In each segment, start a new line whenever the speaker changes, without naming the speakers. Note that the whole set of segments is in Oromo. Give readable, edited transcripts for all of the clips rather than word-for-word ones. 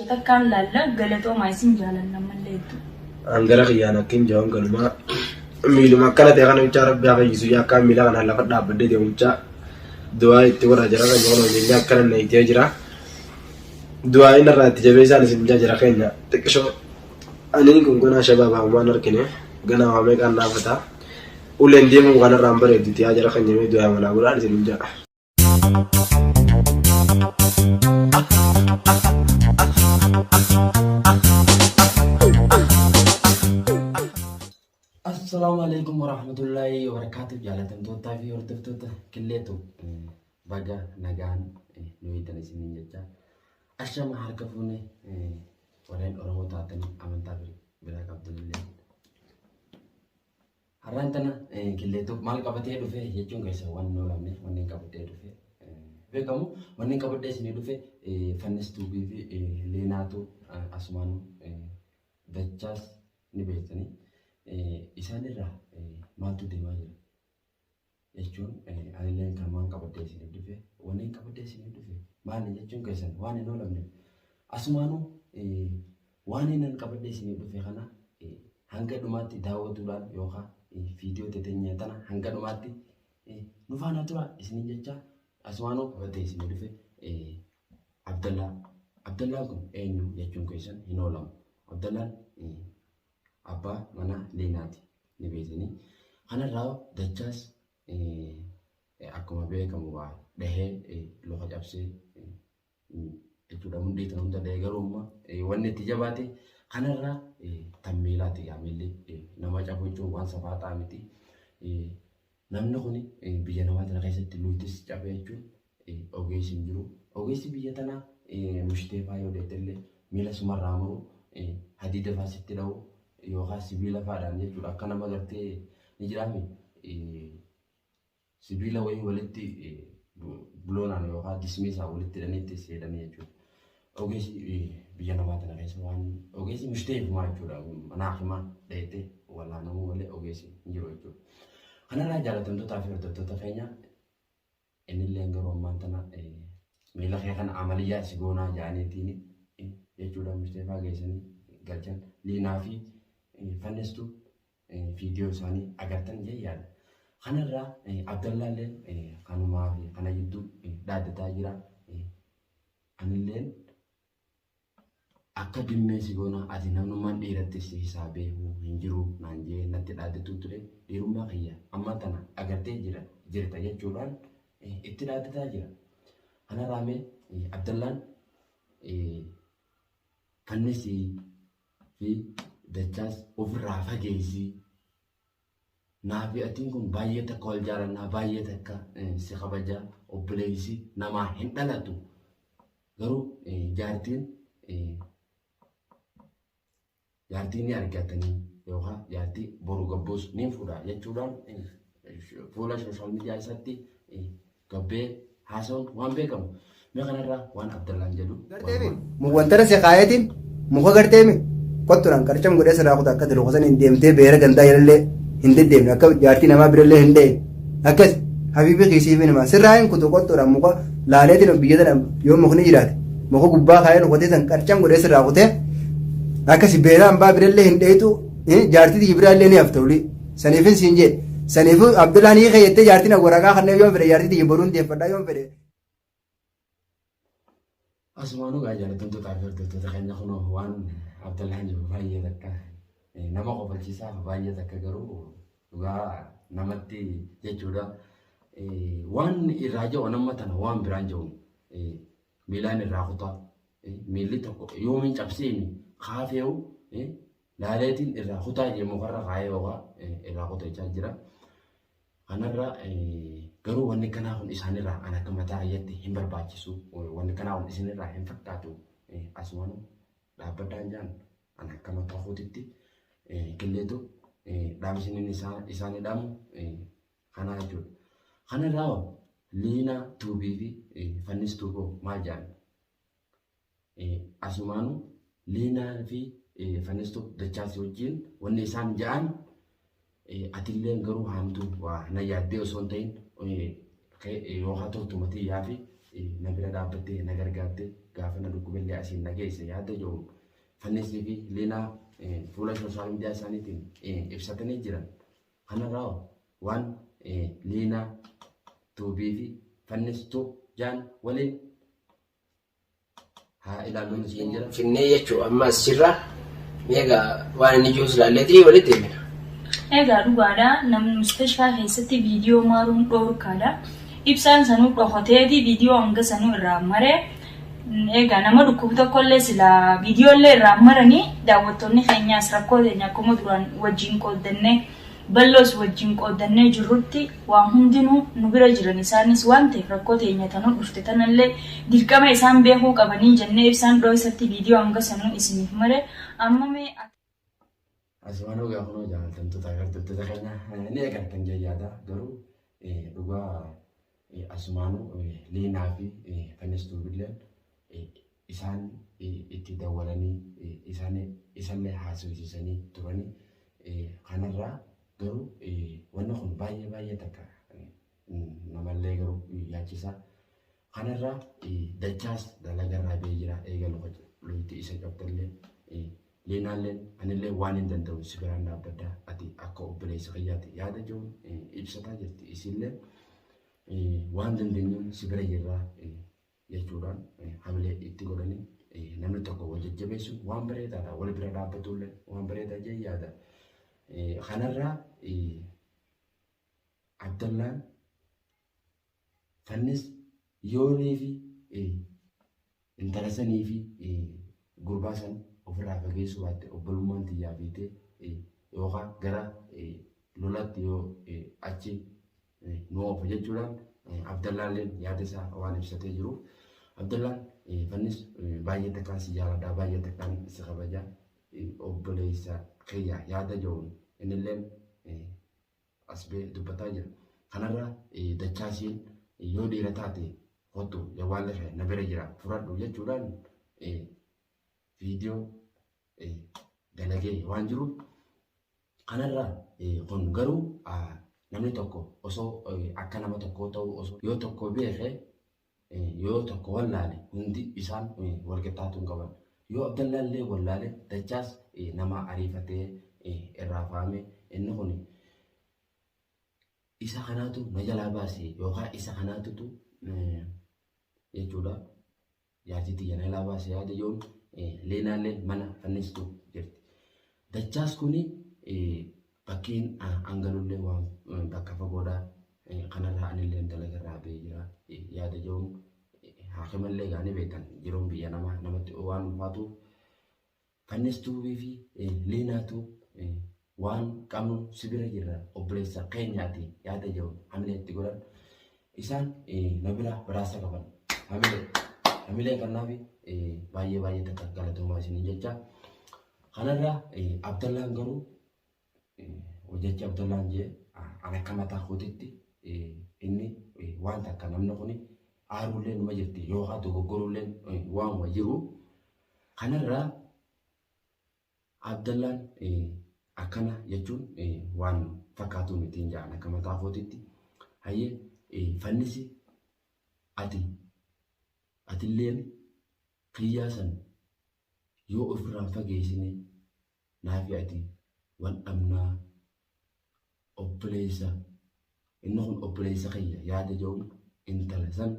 Takkaan laalla galatoomaa isin jaalanna ammallee hedduu.
An gara kiyyaan akkin jawaan galumaa miiluma akkana ta'e kana bichaa rabbi haa fayyisu yaa akkaan miila kanaan lafa dhaabbadhee deemu bichaa du'aa itti godha jara keenya kun miilli akkana na itee jira. Du'aa inni irraa itti jabeessaan isin jaa jara keenya xiqqishoo aniin kun ganaa shabaab hamumaan argine ganaa waa meeqaan naafata uleen deemuu kanarraan bareedduti yaa jara keenya mee du'aa manaa godhaan isin jaa.
Assalaamu alaikum warahmatullahi wabarakatuh. Jaalatamtootaa fi hordoftoota Qilleetu baga nagaan nu hiitan isiniin jecha. Ashama harka fuune warreen Oromoo taatanii amantaa biraa qabdanillee. Har'aan tana Qilleetu maal qabatee dhufe jechuun keessa waan hin oolamne wanni qabadhee dhufe beekamu wanni qabadhee isinii dhufe Fannis Tuubii fi Leenaatu asumaanuu dachaas ni beektanii isaanirraa maaltu deemaa jira jechuun anilleen kanumaan qabadhee isiniif dhufe wanni qabadhee isiniif dhufe maali jechuun keessan waan hin oolamne asumaanuu waan inni qabadhee isiniif dhufe kana hanga dhumaatti daawwatuudhaan yookaan viidiyoo teteenya tana hanga dhumaatti nu faana tura isiniin jecha asumaanuu qabadhee isiniif dhufe Abdallaa. Abdallaan kun eenyu jechuun keessan hin oolamu. Abdallaan abbaa manaa Liinaati ni beektanii. Kanarraa dachaas akkuma beekamu waa dhahee luka cabsee jechuudha mudhii tan hunda dhahee garuu amma wanni itti jabaate kanarraa tan miilaati gaa miilli nama cabu jechuun waan safaaxaa miti. Namni kun biyya namaa tana keessatti luytis cabe jechuun ogeessi hin jiru. Ogeessi biyya tanaa mushtee faa yoo deettellee miila sumarraa muru hadiida faa sitti dha'u yookaan sibiila faadhaan jechuudha. Akka nama gartee ni jiraami sibiila wayii walitti buloonaan yookaan dismiisaa walitti hidhaniitti seedhanii jechuudha. Ogeessi biyya namaa tana keessa waan ogeessi mushtee himaa jechuudha. Mana hakimaa dheettee wallaanamuu malee ogeessi hin jiru jechuudha. Kanarraa jaalatamtootaa fi hordoftoota keenya innilleen garuu ammaan tana miila kee kana amaliyyaa si goonaa jaaniitiin jechuudha Musteefaa geessanii galchan Liinaa fi Fannistu viidiyoo isaanii agartan jee yaada. Kanarraa Abdallaalleen kanumaa fi kana jidduu dhaaddataa jira. Anilleen Akka dimmee si goona ati namnummaan dhiiratti si hisaabeehu hin jiru naan jee natti dhaadatuu ture dhiirummaa kiyya ammaa tana agartee jira jirta jechuudhaan itti dhaadataa jira. Kanarraa mee Abdallaan fannisii fi dachaas ofirraa fageessii naa fi atiin kun baay'ee takka wal jaalannaa baay'ee takka si kabaja obboleessi namaa hin dhalatu garuu jaartiin jaartii ni argatanii yookaan jaartii boru gabbuus ni fuudha jechuudhaan fuula sooshaal miidiyaa isaatti gabbee haasa'uun waan beekamu. Mee kanarraa waan Abdallaan jedhu.
Garteemi wantara si kaayetiin muka garteemi qottuudhaan qarcam godhee sirraa kuta akka tilu kusan hin deemtee beera gandaa jalallee hin deddeemne akka jaartii namaa birallee hin deemne akkas habiibi kiisiif himaa sirraa hin kutu qottuudhaan muka laaleetiin biyya tana yoo mukni jiraate muka gubbaa kaayee lukatee san qarcam godhee sirraa kutee akkasi beera hambaa birallee hin dheetu jaartii tiyya biraallee ni hafta olii saniifin siin jee saniifuu Abdullaan hiikee jettee jaartiin waraqaa kanneen yoon fedhe jaartii tiyya boruun deeffadhaa yoon fedhe.
Asumaanuu gaa jaalatamtootaa fi hordoftoota keenya kunoo waan Abdallaan jiru baay'ee takka nama kofalchiisaa baay'ee takka garuu dhugaa namatti jechuudha. Waan irraa jiru nama tana waan biraan jiru miilaan irraa kutaa miilli tokko yoomiin cabseemi kaafeewu laaleetiin irraa kutaa jee mukarra kaayee yookaan irraa kutachaa jira. Kanarra garuu wanni kanaa kun isaanirraa an akka mataa kiyyatti hin barbaachisu. Wanni kanaa kun isinirraa hin fakkaatu. Asumaan dhaabbadhaan jaan an akka mataa kootitti qilleetu dhaamsi inni isaanii dhaamu kanaa jechuudha. Kanarraa hoo Liinaa Tuubii fi Fannis Tuuboo maal jedhan? Asumaanuu Liinaa fi Fannistuu Dachaasii wajjin wanni isaan ja'an atilleen garuu haamtuu waa na yaaddee osoo hin ta'in yookaan toltuma tiyyaa fi na bira dhaabbattee na gargaartee gaafa na dhukkubellee asiin na geesse yaada jiru Fannisii fi Liinaa fuula sooshaal miidiyaa isaaniitiin ibsatanii jiran. Kanarraa waan Liinaa Tuubii fi Fannistuu jaan waliin haa ilaalluun isiin jira.
Finnee jechuun amma asirra meeqa waan inni jiru ilaalleetii walitti himina.
Egaa dhugaadha namni mustashfaa keessatti viidiyoo maaruun dhoorkaadha. Ibsaan sanuu dhokateeti viidiyoo hanga sanuu irraa maree. Egaa nama dhukkubu tokkollee silaa viidiyoolee irraa maranii daawwattoonni keenyaas rakkoo teenya akkuma duraan wajjin qooddannee bal'oos wajjin qooddannee jirrutti waan hundinuu nu bira jiran isaanis waan ta'eef rakkoo teenya tanuu dhufte tanallee dirqama isaan beekuu qabanii jennee ibsaan dhooysatti viidiyoo hanga sanuu isiniif mare amma mee
Asumaan dhugaa kunoo jaallatamtoota agartoota keenya ni agartan jayyaadha garuu dhugaa asumaanuu Liinaa fi Fannistuu Billeen isaan itti dawwalanii isaan isallee haasofsiisanii turanii kanarraa garuu wanni kun baay'ee baay'ee takka namallee garuu yaachisa. Kanarraa dachaas dalagarraa ba'ee jira eegalu lolti isa qabdallee Liinaallee anillee waan hin danda'u si biraan dhaabbadha ati akka obboleessa kiyyaatti yaada jiru ibsataa jirti isillee waan dandeenyuun si bira jirraa jechuudhaan hamilee itti godhanii namni tokko wal jajjabeessuun waan bareedaadha wal bira dhaabbatullee waan bareedaa jee yaada. Kanarraa Abdallaan Fannis yoonii fi intala sanii fi gurbaa san ofirraa fageessuu baatte obbolummaan tiyyaa fiitee yookaan gara lolatti yoo achi nu oofa jechuudhaan Abdallaalleen yaada isaa waan ibsatee jiruuf Abdallaan Fannis baay'ee takkaan si jaaladha baay'ee takkaan si kabaja obboleessa kiyya yaada jiruun innilleen as ba'ee dubbataa jira. Kanarra dachaasiin yoo dhiira taate kottu jawwaalli kee na bira jira fudhadhu jechuudhaan viidiyoo dalagee waan jiruuf kanarra kun garuu namni tokko osoo akka nama tokkoo ta'uu osoo yoo tokko beeke yoo tokko wallaale hundi isaan wal qixxaatuu hin qaban. Yoo Abdallaa illee wallaale dachaas nama ariifatee irraa faame inni kun isa kanaatu na jalaa baase yookaan isa kanaatutu jechuudha. Jaartii tiyya na jalaa baase yaada yoon Leenaallee mana fannistu jirti. Dachaas kuni bakkeen angalullee waan bakka fagoodha. Kanarraa anillee dalagarraa ba'ee jira yaada yoon haakimallee gaanii beektan jiruun biyya namaa namatti waan ulfaatuuf fannistuu fi Leenaatu waan qabnu si bira jirra obboleessa keenyaati yaada jiru hamilee itti godhan isaan na bira biraasa qaban hamilee hamilee kanaaf baay'ee baay'ee takka galatoomaa isiniin jecha kanarraa Abdallaan garuu hojjechi Abdallaan jee an akka mataa kootitti inni waan takka namni kun aaruullee numa jirti yookaan dogoggorullee waanuma jiru kanarraa Abdallaan akkana jechuun waan fakkaatu miti jaan akka mataa kootitti hayyee fannisi ati atilleen kiyyaa san yoo ofirraan fageessine naafi ati wal dhabnaa obboleessa inni kun obboleessa kiyya yaada jedhuun intala san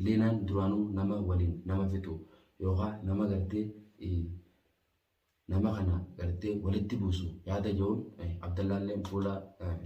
Liinaan duraanuu nama waliin nama fixu yookaan nama gartee nama kana gartee walitti buusu yaada jedhuun Abdallaalleen fuula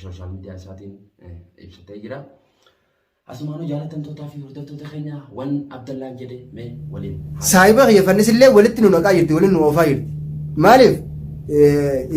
sooshaal miidiyaa isaatiin ibsatee jira. Asumaanuu jaalatamtootaa fi hordoftoota keenya waan Abdallaan jedhe mee waliin.
Saahiba kiyya fannis illee walitti nu naqaa jirti waliin nu oofaa jirti. Maaliif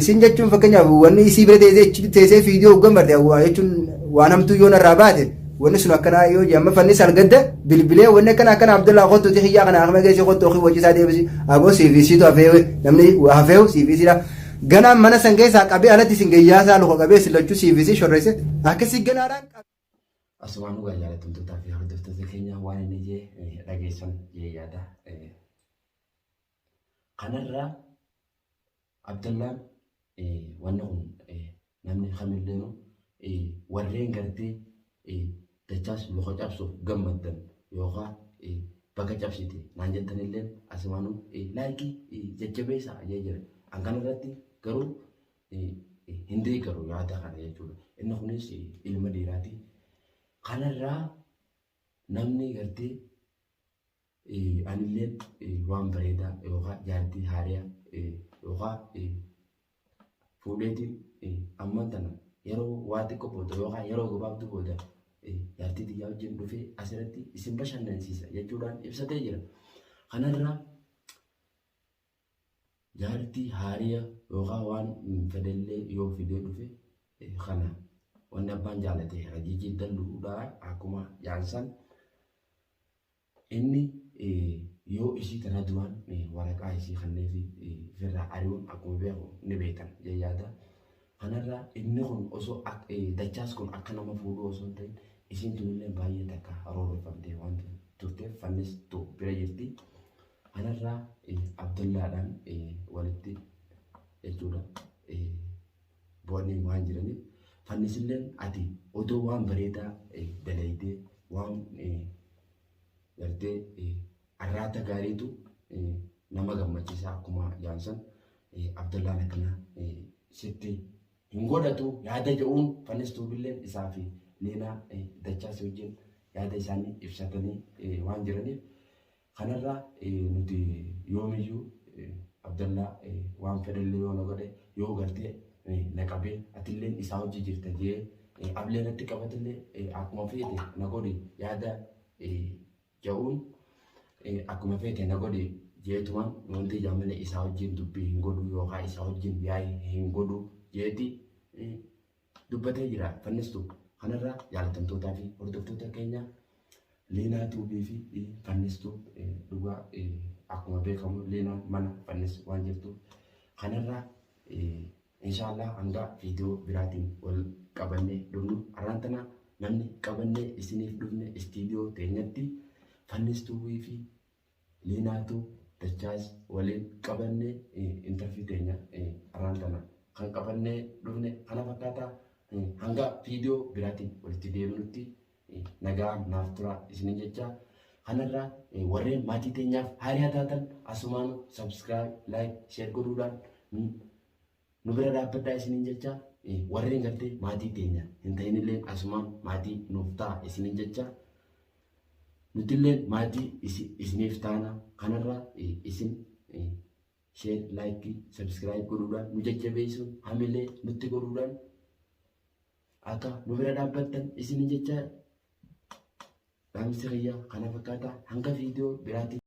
isin jechuun fakkeenyaaf wanni isii bira teessee teessee fiidiyoo hoggan barte jechuun waan hamtuu yoo narraa baate wanni sun akkanaa yoo jee amma fannis algadda bilbilee wanni akkana akkana Abdullaa kottuuti kiyyaa kana akma geessi kottu ofii wajji isaa deebisi aboo siif isiitu hafee namni hafeewu siif isiidha. Ganaan mana san keessaa qabee alatti isin gayyaasaa luka qabee isin lachuu siif isii shorreesse akkasii ganaadhaan.
Asumaan dhugaa jaalatamtootaa fi hordoftoota keenya waan inni jee dhageessan jee yaada. Kanarraa Abdallaan wanni kun namni kamilleenu warreen gartee dachaas luka cabsuuf gammaddan yookaan Baga cabsite naan jettanillee asumaanuu like jajjabeessaa jee jira. An kanarratti garuu hin deeggaru yaada kana jechuudha. Inni kunis ilma dhiiraati. Kanarraa namni gartee anilleen waan bareedaa yookaan jaartii haariyaa yookaan fuudheetiin ammaan tana yeroo waa xiqqoo booda yookaan yeroo gabaabduu booda jaartii tiyyaa wajjin dhufee asirratti isin bashannansiisa jechuudhaan ibsatee jira. Kanarraa jaartii haariya yookaan waan fedhellee yoo fidee dhufe kana wanni abbaan jaalate rajiijii dalluudhaa akkuma jaansan Inni yoo isii tana duraan waraqaa isii kanneefi ofirraa ari'uun akkuma beeku ni beektan jee yaada. Kanarraa inni kun osoo dachaas kun akka nama fuudhuu osoo hin ta'in isiin tunillee baay'ee takka roorrifamtee waan turteef fannis tu bira jirti. Kanarraa Abdallaadhaan walitti jechuudha bu'anii waan jiraniif fannisilleen ati odoo waan bareedaa dalaydee waan gartee arraata gaariitu nama gammachiisa akkuma jaansan Abdallaan akkana sitti hin godhatu yaada jedhuun fannistuubilleen isaa fi Leenaa Dachaas wajjin yaada isaanii ibsatanii waan jiraniif kanarraa nuti yoomiyyuu Abdallaa waan fedhellee yoo na godhe yoo gartee na qabee atilleen isaa hojii jirta jee ablee natti qabatillee akkuma feete na godhi yaada ja'uun akkuma feete na godhi jeetumaan wanti ijaa malee isaa wajjin dubbii hin godhu yookaan isaa wajjin yaa'ii hin godhu jeeti dubbatee jira fannistu. Kanarraa jaalatamtootaa fi hordoftoota keenya Liinaa Tuubii fi Fannistuu dhugaa akkuma beekamu Liinaan mana Fannis waan jirtuuf kanarraa inshaallah hanga viidiyoo biraatiin wal qabannee dhufnu har'aan tana namni qabannee isiniif dhufne istiidiyoo teenyatti Fannistuu fi Liinaatu Dachaas waliin qabannee intarvii teenya har'aan tana kan qabannee dhufne kana fakkaata. Hanga viidiyoo biraatiin walitti deebinutti nagaa naaf tura isiniin jecha. Kanarraa warreen maatii teenyaaf haariyaa taatan asumaanu subscribe, like, share godhuudhaan nu bira dhaabbadhaa isiniin jecha. Warreen gartee maatii teenya hin ta'inillee asumaan maatii nuuf ta'a isiniin jecha. Nutillee maatii isiniif taana. Kanarraa isin share, like, subscribe godhuudhaan nu jajjabeessuun hamilee nutti godhuudhaan akka nu bira dhaabbattan isiniin jecha dhaamsi kiyya kana fakkaata hanga viidiyoo biraatiin.